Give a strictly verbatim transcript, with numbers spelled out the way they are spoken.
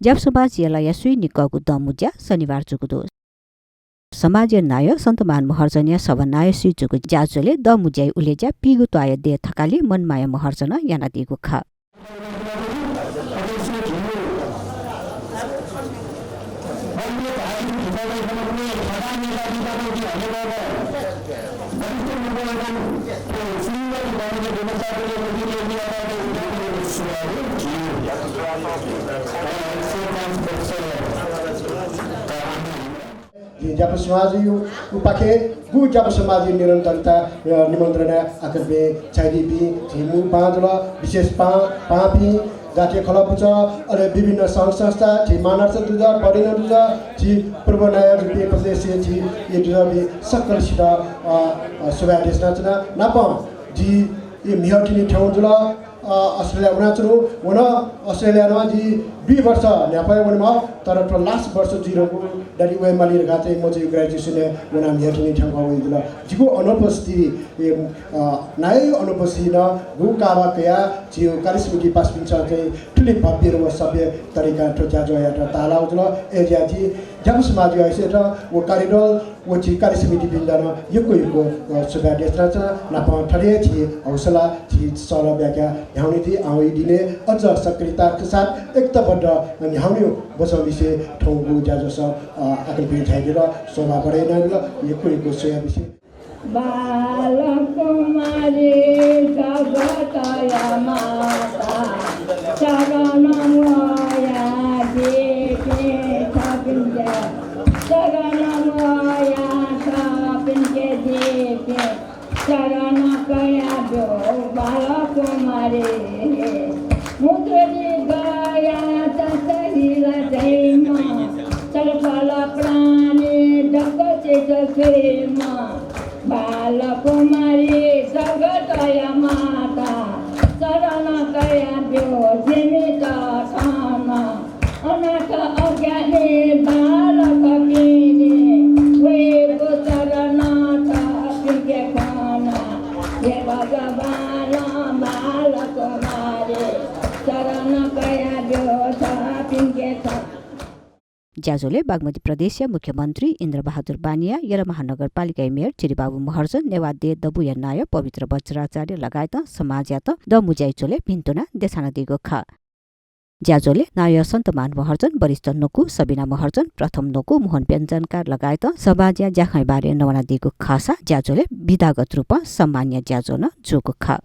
ज्यापु समाज यलया स्वीनिकःगु दँमुँज्या शनिबार जूगु दु। समाजया नायः सन्तमान महर्जनया सभानायःसुइ जूगु ज्याझ्वलय् दँमुँज्याया उलेज्या पीगु त्वाःया दँय् थकालि मनमाया महर्जनं यानादीगु खः। झी ज्यापु समाजया उपाखे गु ज्यापु समाजया निरन्तरता, अ, निमन्त्रणा आकर्पे छाइदीपिं झी मू पाँच ल विशेष पाँ, पाँपिं जातीय खलः पुचः, अले विभिन्न संघ संस्था, झी मानर्थ दुजः, परिणय दुजः, झी पूर्व नायः रुपी प्रदेश, झी ये दुजःपिं सकलसित, अ, अ, सुभाय् देछानाच्वना। नापं जि ये म्हिगः तिनि थ्यंगु जुल, अ, अस्ट्रेलिया वनाच्वनु। व नं अस्ट्रेलिया नं जि दुई वर्ष न्ह्यापा वनेमाः, तर थ्व last वर्ष जुइधुंकूगु दनि वयेमाली धकाः चाहिँ मचाया graduation-य् वनाः म्हिगः तिनि थ्यंकः वयागु जुल। जिगु अनुपस्थिति, ए, अ, नायःया अनुपस्थितिं गु कावा कयाः झीगु कार्य समिति पासापिन्सं चाहिँ थुलि भव्य र व सभ्य तरिकां थ्व ज्याझ्वः यायेत ताःलाःगु जुल। अय्‌जुयाः झी ज्यापु समाजया हैसियतय् व कार्यदल व झी कार्य समितिपिन्त नं यक्व यक्व, अ, सुभाय् देछानाच्वना। नापं थथे हे झी हौसला, झी सल्लाह ब्याख्या न्ह्याउने जुइ, आउने दिनय् अझ सक्रियताका साथ एकताबद्ध न्ह्याउने बचं बिसें थौंगु ज्याझ्वलय्, अ, आकर्पे छाइदिल, शोभा बढे यानादिल, यक्व यक्व सुभाय् बिसें। बालकुमारी जगतया माता, शरण वया दीपिं थपिंके, शरण वया थपिंके दीपिं, शरण कयाब्यु बालकुमारी। मुतुरि गया तसहिला जैमा, चलपल प्राणी दक्व चिज छुइमा। बालकुमारी जगतया माता, शरण कयाब्यु जिमित क्षमा। अनाथ अज्ञानी बालकपिनि, वयेगु शरण थपिंके खना। हे भगवान बालकुमारी, शरण कयाब्यु थपिंके खना। ज्याझ्वलय् बागमती प्रदेशया मुख्यमन्त्री इन्द्रबहादुर बानियाँ, यल महानगरपालिकाया मेयर चिरिबाबु महर्जन, नेवाः देय् दबूया नायः पवित्र वज्राचार्य लगायतं समाजयात दँमुँज्याया झ्वलय् भिन्तुना देछानादीगु खः। ज्याझ्वलय् नायः सन्तमान महर्जन, वरिष्ठ न्वकू सबिना महर्जन, प्रथम न्वकू मोहन व्यञ्जनकार लगायतं समाजया ज्याखँया बारे नवानादीगु खःसा ज्याझ्वलय् विधागत रूपं सम्मानया ज्याझ्वः नं जूगु खः।